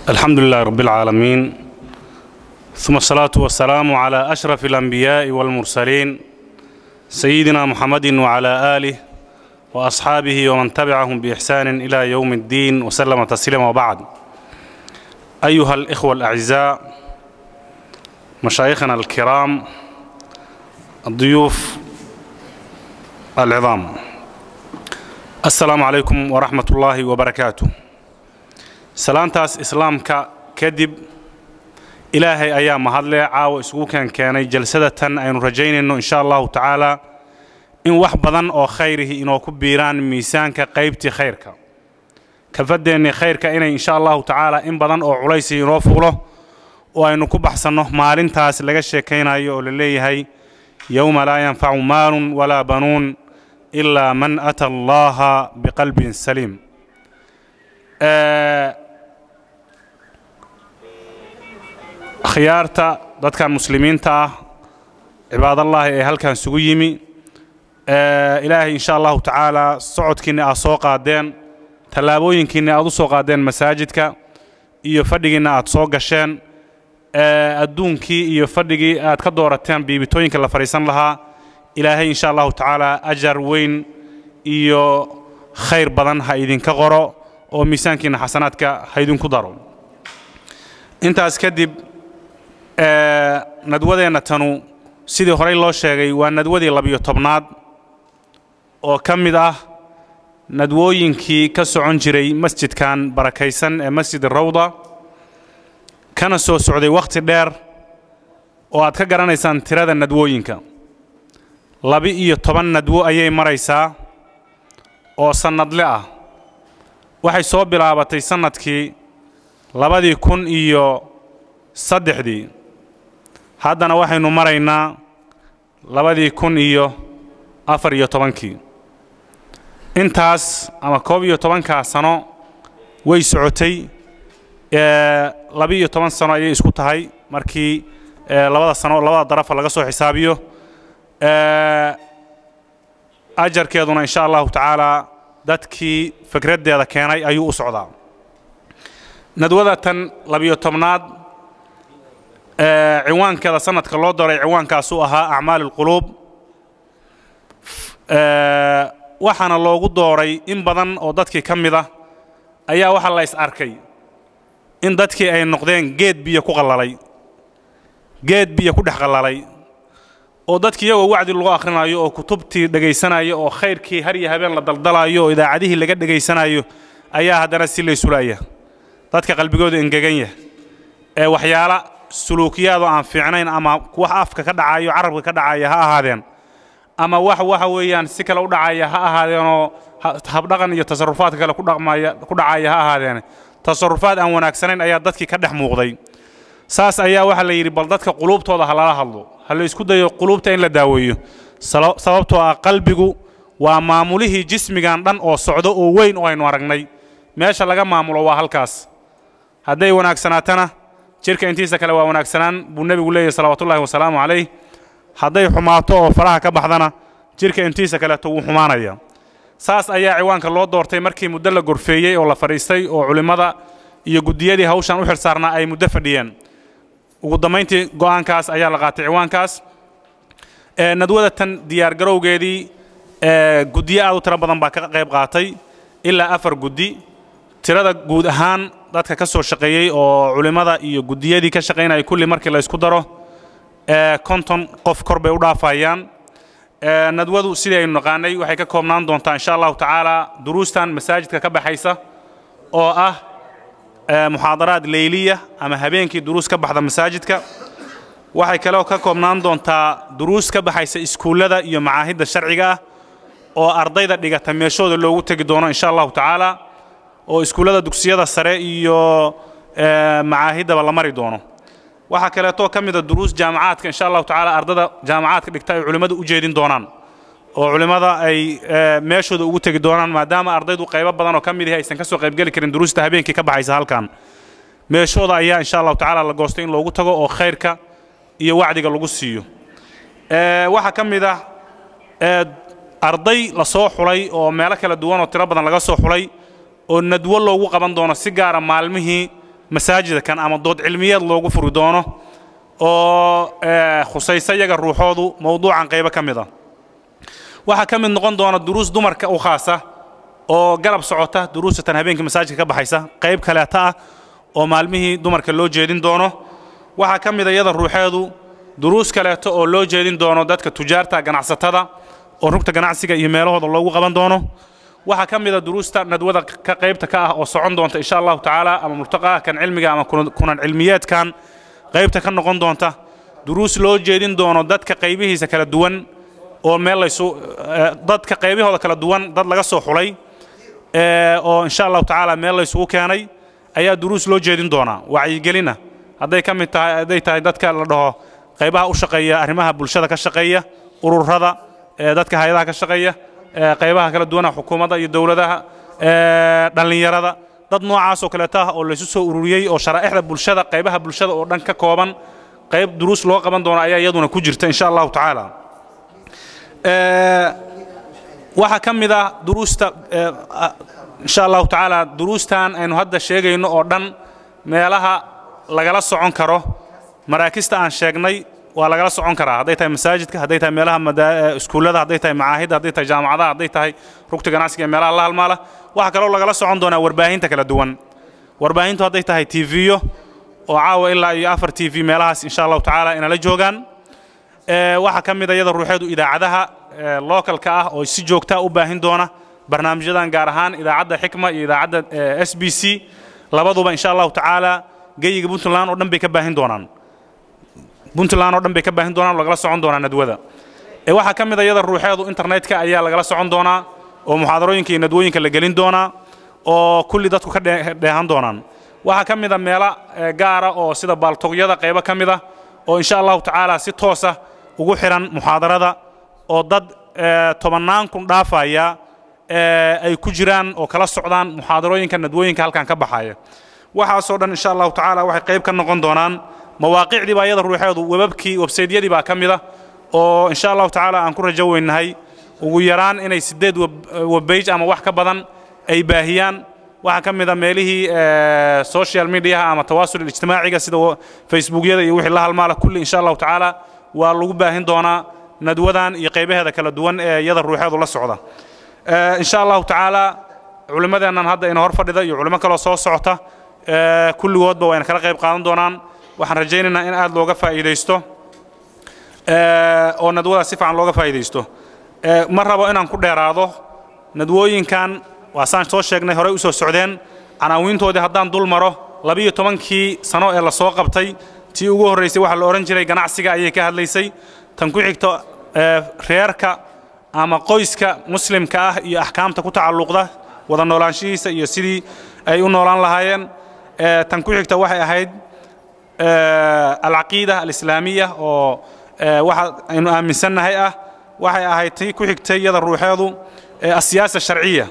الحمد لله رب العالمين، ثم الصلاة والسلام على أشرف الأنبياء والمرسلين، سيدنا محمد وعلى آله وأصحابه ومن تبعهم بإحسان إلى يوم الدين وسلم تسليما، وبعد. أيها الإخوة الأعزاء، مشايخنا الكرام، الضيوف العظام، السلام عليكم ورحمة الله وبركاته. Salaantaas islaamka kadib, Ilaahay ayaa mahadle caawa isugu keenkeenay jalsada tan aynu rajaynayno, insha Allahu tacaala, in wax badan oo khayrihi inoo ku biiraan miisaanka qaybtii khayrka, kafadeennii khayrka, inay insha Allahu tacaala in badan oo culaysi inoo fuulo oo aynu ku baxsanno maalintaas laga sheekaynayo oo la leeyahay yowma laa yanfacu maalun walaa banuun ilaa man ata Allaha biqalbin saliim. Khiyaarta dadkan muslimiinta ah, cibaadallaahi ee halkan isugu yimi, Ilaahay insha Allahu tacaala socodkiinna aad soo qaadeen, tallaabooyinkiinna aad u soo qaadeen masaajidka iyo fadhigiinna aad soo gasheen, adduunkii iyo fadhigii aad ka doorateen biibitooyinka la fadhiisan lahaa, Ilaahay insha Allahu tacaala ajar weyn iyo khayr badan ha idinka qoro oo miisaankiinna xasanaadka ha idinku daro. Intaas kadib, nadwadeenna tanu, sidii horey loo sheegay, waa nadwadii 12aad oo ka mid ah nadwooyinkii ka socon jiray masjidkan barakaysan ee Masjid Rawda, kana soo socday wakhti dheer oo aad ka garanaysaan tirada nadwooyinka. 12 nadwo ayay maraysaa oo sannadle ah. Waxay soo bilaabatay sannadkii 2003-dii, haddana waxaynu maraynaa 2014-kii. Intaas ama 11-kaa sano way socotay. 12 sano ayay isku tahay markii labada sano labada darafa laga soo xisaabiyo. Ajarkeeduna insha Allahu tacaala dadkii fikraddeeda keenay ayuu u socdaa. Nadwada tan 12aad ciwaankeeda sanadka loo doray ciwaankaasuu ahaa acmaal alquluub. Waxaana loogu dooray in badan oo dadkii ka mid ah ayaa waxaa la is arkay in dadkii ay noqdeen geed biyo ku qallalay, geed biyo ku dhex qallalay, oo dadkii iyagoo wacdi lagu akhrinayo oo kutubtii dhegaysanayo oo khayrkii har iyo habeen la daldalayo oo idaacadihii laga dhegaysanayo ayaa haddana si laysulaya dadka qalbigooda engegan yah ee waxyaala suluukiyaadoo aan fiicnayn, ama wax afka ka dhacayo, carabka ka dhacaya ha ahaadeen, ama wax waxa weeyaan si kale u dhacaya ha ahaadeenoo habdhaqan iyo tasarufaadka kale ku dhaqmaya ku dhacaya ha ahaadeen, tasarufaad aan wanaagsanayn ayaa dadkii ka dhex muuqday. Saas ayaa waxaa la yidhi, bal dadka quluubtooda ha lala hadlo, ha la isku dayo quluubta in la daaweeyo, sababtoo ah qalbigu waa maamulihii jismigan dhan oo socdo oo weyn oo aynu aragnay. Meesha laga maamulo waa halkaas. Hadday wanaagsanaatana jidhka intiisa kale waa wanaagsanaan buu Nebigu leeyahy, salawaatullahi wasalaamu calayh. Hadday xumaato oo faraha ka baxdana jidhka intiisa kaleeto wuu xumaanaya. Saas ayaa ciwaanka loo doortay markii muddo la gorfeeyey oo la fadhiistay oo culimmada iyo guddiyadii hawshan u xil saarnaa ay muddo fadhiyeen. Ugu dambayntii go'aankaas ayaa la qaatay, ciwaankaas. Nadwada tan diyaargarowgeedii guddiyo aad u tiro badan baa ka qayb qaatay, ilaa 4 guddi. Tirada guud ahaan dadka ka soo shaqeeyey oo culimmada iyo guddiyadii ka shaqaynaya kulli markii la isku daro 50 qof kor bay u dhaafayaan. Nadwadu sidii aynu naqaanay waxay ka koobnaan doontaa, insha Allahu tacaala, duruustan masaajidka ka baxaysa oo ah muxaadaraad leyliya ama habeenkii duruus ka baxda masaajidka. Waxay kaloo ka koobnaan doontaa duruus ka baxaysa iskuullada iyo macaahidda sharciga ah oo ardayda dhigata meeshooda loogu tegi doono, insha Allahu tacaala, oo iskuullada dugsiyada sare iyo macaahiddaba la mari doono. Waxaa kaleetoo ka mida duruus jaamacaadka, insha Allahu tacaala, ardada jaamacaadka dhigta ay culimmadu u jeedin doonaan oo culimmada ay meeshooda ugu tegi doonaan, maadaama ardaydu qaybo badan oo ka mid ihi aysan ka soo qaybgeli karin duruusta habeenkii ka baxaysa halkan. Meeshooda ayaa insha Allahu tacaala la goostay in loogu tago oo khayrka iyo wacdiga lagu siiyo. Waxaa ka mid ah arday la soo xulay oo meelo kala duwan oo tiro badan laga soo xulay oo nadwo loogu qaban doono si gaara maalmihii masaajidkan ama dood cilmiyeed loogu furi doono oo khusaysa iyaga ruuxoodu mowduucan qaybo ka mid a. Waxaa ka mid noqon doona duruus dumarka u khaasa oo garab socota duruusatan habeenkii masaajidka ka baxaysa, qayb kaleeta ah oo maalmihii dumarka loo jeedin doono. Waxaa ka mid a iyada ruuxeedu duruus kaleeto oo loo jeedin doono dadka tujaarta, ganacsatada, oo rugta ganacsiga iyo meelahooda loogu qaban doono. Waxaa ka mid a duruusta nadwada ka qaybta ka ah oo socon doonta insha Allahu tacaala, ama multaqaa kan cilmiga ama kunan cilmiyeedkan qaybta ka noqon doonta, duruus loo jeedin doono dadka qaybihiisa kala duwan oo meel laysu dadka qaybahooda kala duwan dad laga soo xulay oo insha Allahu tacaala meel laysugu keenay ayaa duruus loo jeedin doonaa wacyigelina. Hadday ka mid tahay, hadday tahay dadka la dhaho qaybaha u shaqeeya arrimaha bulshada ka shaqeeya, ururada, dadka hay-adaha ka shaqeeya, qaybaha kala duwana xukuumadda iyo dowladaha, dhallinyarada, dad noocaas oo kaleeta ah oo laysu soo ururiyey oo sharaa'ixda bulshada, qaybaha bulshada oo dhan ka kooban, qayb duruus loo qaban doono ayaa iyaduna ku jirta insha Allahu tacaala. Waxaa ka mid ah duruusta insha Allahu tacaala, duruustan aynu hadda sheegayno oo dhan meelaha lagala socon karo maraakista aan sheegnay waa lagala socon karaa, hadday tahay masaajidka, hadday tahay meelaha iskuullada, hadday tahay macaahidda, hadday tahay jaamacadaha, hadday tahay rugta ganacsiga ee meelaha la halmaala. Waxaa kaloo lagala socon doonaa warbaahinta kala duwan. Warbaahintu hadday tahay TV-yo oo caawa ilaa iyo 4 TV meelahaas insha Allahu tacaala inala joogaan. Waxaa ka mid a iyada ruuxeedu idaacadaha localka ah oo si joogtaa u baahin doona barnaamijyadan, gaar ahaan idaacadda Xikma iyo idaacadda SBC, labaduba insha Allahu tacaala geyiga Puntland oo dhan bay ka baahin doonaan, Puntland oo dhan bay ka baahin doonaan, lagala socon doonaa nadwada. Waxaa ka mid a iyada ruuxeedu internetka ayaa lagala socon doonaa oo muxaadarooyinka iyo nadwooyinka la gelin doonaa oo kulli dadku ka dheehan doonaan. Waxaa ka mid a meelo gaara oo sida baaltogyada qaybo ka mid ah oo insha Allahu tacaala si toosa ugu xiran muxaadarada oo dad 10,000 dhaafaya ay ku jiraan oo kala socdaan muxaadarooyinka, nadwooyinka halkan ka baxaya. Waxaasoo dhan insha Allahu tacaala waxay qayb ka noqon doonaan mawaaqicdii baa iyada ruuxeedu, webabkii, websaydyadii baa ka mid ah oo insha Allahu tacaala aan ku rajo weynahay ugu yaraan inay 8 webbage ama wax ka badan ay baahiyaan. Waxaa ka mid a meelihii social mediaha ama tawaasul ijtimaaciga sida Facebookyada iyo wixii la halmaala, kulli insha Allahu tacaala waa lagu baahin doonaa nadwadan iyo qaybaheeda kala duwan ee iyada ruuxeedu la socda insha Allahu tacaala. Culimmadeennan hadda ina hor fadhida iyo culimo kaloo soo socota kulligoodba wayna kala qayb qaadan doonaan. Waxaan rajaynaynaa in aad looga faa'iidaysto oo nadwada si fiican looga faa'iidaysto. Ma rabo inaan ku dheeraado nadwooyinkan, waa saan soo sheegnay horey u soo socdeen. Canaawiintoodii haddaan dul maro, 12-kii sano ee la soo qabtay, tii ugu horraysay waxaa la odhan jiray ganacsiga ayay ka hadlaysay, tan ku xigta reerka ama qoyska muslimka ah iyo axkaamta ku tacalluqda wada noolaanshihiisa iyo sidii ay u noolaan lahaayeen, tan ku xigta waxay ahayd alcaqiida alislaamiya oo waxa aynu aaminsannahay ah, waxay ahayd tii ku xigtay iyada ruuxeedu asiyaasa sharciya,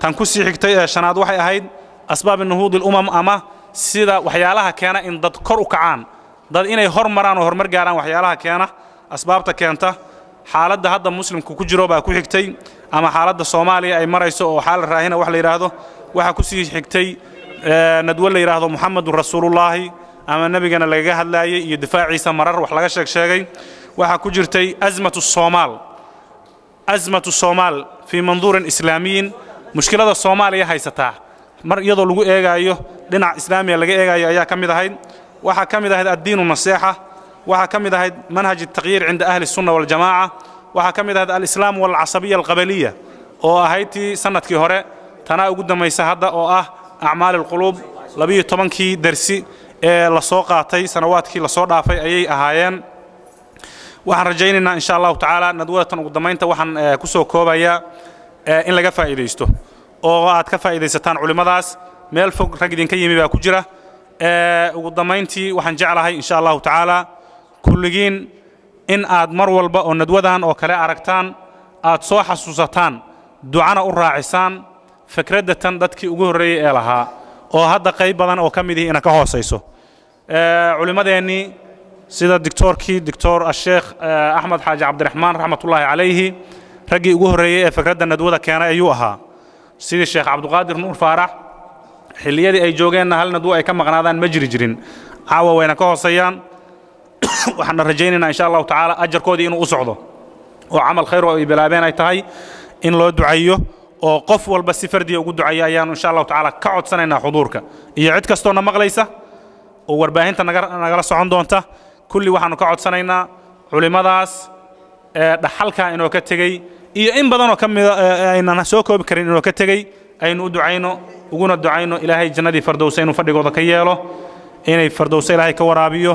tan ku sii xigtay ee shanaad waxay ahayd asbaab nuhuud alumam ama sida waxyaalaha keena in dad kor u kacaan, dad inay hor maraan oo horumar gaaraan, waxyaalaha keena, asbaabta keenta. Xaaladda hadda muslimku ku jiro baa ku xigtay, ama xaaladda Soomaaliya ay marayso oo xaal raahina wax la yidhaahdo. Waxaa ku sii xigtay nadwo la yidhaahdo Muxamedun Rasuulullaahi ama nebigana lagaga hadlaayey iyo difaaciisa marar wax laga sheeg sheegay. Waxaa ku jirtay azmatu Soomaal, azmatu Soomaal fii manduurin islaamiyin, mushkilada Soomaaliya haysataa mar iyadoo lagu eegaayo dhinac islaamiya laga eegaayo ayaa ka mid ahayd. Waxaa ka mid ahayd addiinu naseexa, waxaa ka mid ahayd manhaj التaqyiir cinda ahli الsunna waljamaaca, waxaa ka mid ahayd alislaam walcasabiya alqabaliya oo ahayd tii sanadkii hore, tanaa ugu dambaysa hadda oo ah acmaal alquluub. 12-kii dersi ee la soo qaatay sanawaadkii lasoo dhaafay ayay ahaayeen. Waxaan rajaynaynaa insha Allahu tacaala nadwadatan ugu dambaynta waxaan ku soo koobayaa in laga faa'iidaysto oo aad ka faa'iidaysataan culimmadaas, meel fog rag idinka yimi baa ku jira. Ugu dambayntii waxaan jeclahay insha Allahu tacaala kulligiin in aad mar walba oo nadwadan oo kale aragtaan aad soo xasuusataan, ducana u raacisaan fikraddatan dadkii ugu horreeyey ee lahaa oo hadda qayb badan oo ka mid ihi ina ka hoosayso, culimmadeennii sida dictoorkii Doctor Asheekh Axmed Xaaji Cabdiraxmaan raxmatullaahi calayhi, raggii ugu horreeyey ee fikradda nadwada keenay ayuu ahaa, sidii Sheekh Cabduqaadir Nuur Faarax Xilliyadii ay joogeenna hal nadwo ay ka maqnaadaan ma jiri jirin. Caawa wayna ka hooseeyaan. Waxaana rajaynaynaa insha Allahu tacaala ajarkoodii inuu u socdo oo camal khayr oo ay bilaabeen ay tahay in loo duceeyo oo qof walba si fardiya ugu duceeyo ayaanu insha Allahu tacaala ka codsanaynaa xuduurka iyo cid kastoona maqlaysa oo warbaahinta nagala socon doonta. Kulli waxaanu ka codsanaynaa culimmadaas ee dhaxalkaa inoo ka tegey iyo in badanoo ka mida aynan soo koobi karin inoo ka tegey, aynu u ducayno, uguna ducayno Ilaahay jannadii fardowsa inuu fadhigooda ka yeelo, inay fardowsa Ilaahay ka waraabiyo,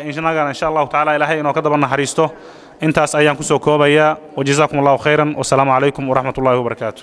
inagana insha Allahu tacaala Ilaahay inoo ka daba naxariisto. Intaas ayaan ku soo koobayaa. Wajazaakum Allahu khayran, wasalaamu calaykum waraxmat ullahi wabarakaatu.